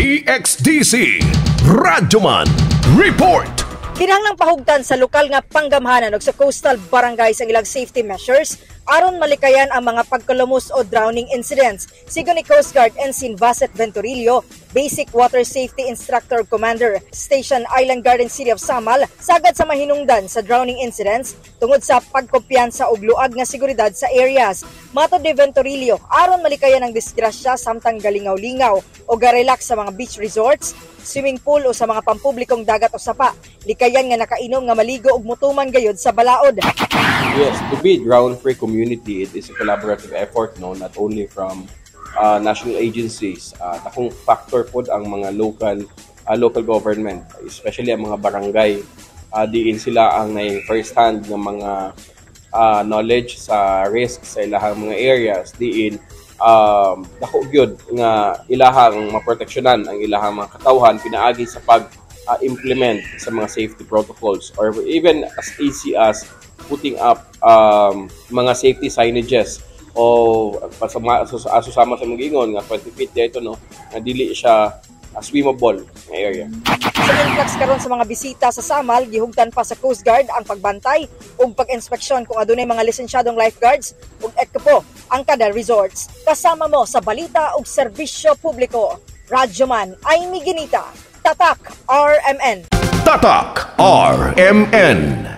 DXDC Radyoman Report. Kinahanglang pahugtan sa lokal nga panggamhanan ug sa coastal barangays ang ilang safety measures aron malikayan ang mga pagkalumos o drowning incidents. Sigon ni Coast Guard Ensign Baset Venturillo, Basic Water Safety Instructor Commander, Station Island Garden City of Samal, sagad sa mahinungdan sa drowning incidents tungod sa pagkumpiyansa og luag nga seguridad sa areas. Matod ni Venturillo, aron malikayan ang disgrasya samtang galingaw-lingaw o garelax sa mga beach resorts, swimming pool o sa mga pampublikong dagat o sapa, likayan nga nakainom nga maligo ug mutuman gayud sa balaod. Yes, to be drown-free community, it is a collaborative effort, no, not only from national agencies. Dakong factor pod ang mga local government, especially ang mga barangay. Diin sila ang nay first hand ng mga knowledge sa risk sa ilahang mga areas. Diin dako gyud nga ilahang maproteksyonan ang ilahang mga katawhan pinaagi sa pag implement sa mga safety protocols or even as easy as putting up mga safety signages o pasama aso sama sa mga ingon nga 20 feet dito, no, nga dili siya swimmable nga area. Sa influx karon sa mga bisita sa Samal, gihugtan pa sa Coast Guard ang pagbantay ug pag-inspeksyon kung adunay mga lisensyadong lifeguards ug ekipo ang kada resorts. Kasama mo sa balita ug serbisyo publiko. Radyoman Amy Ginita, Tatak RMN. Tatak RMN.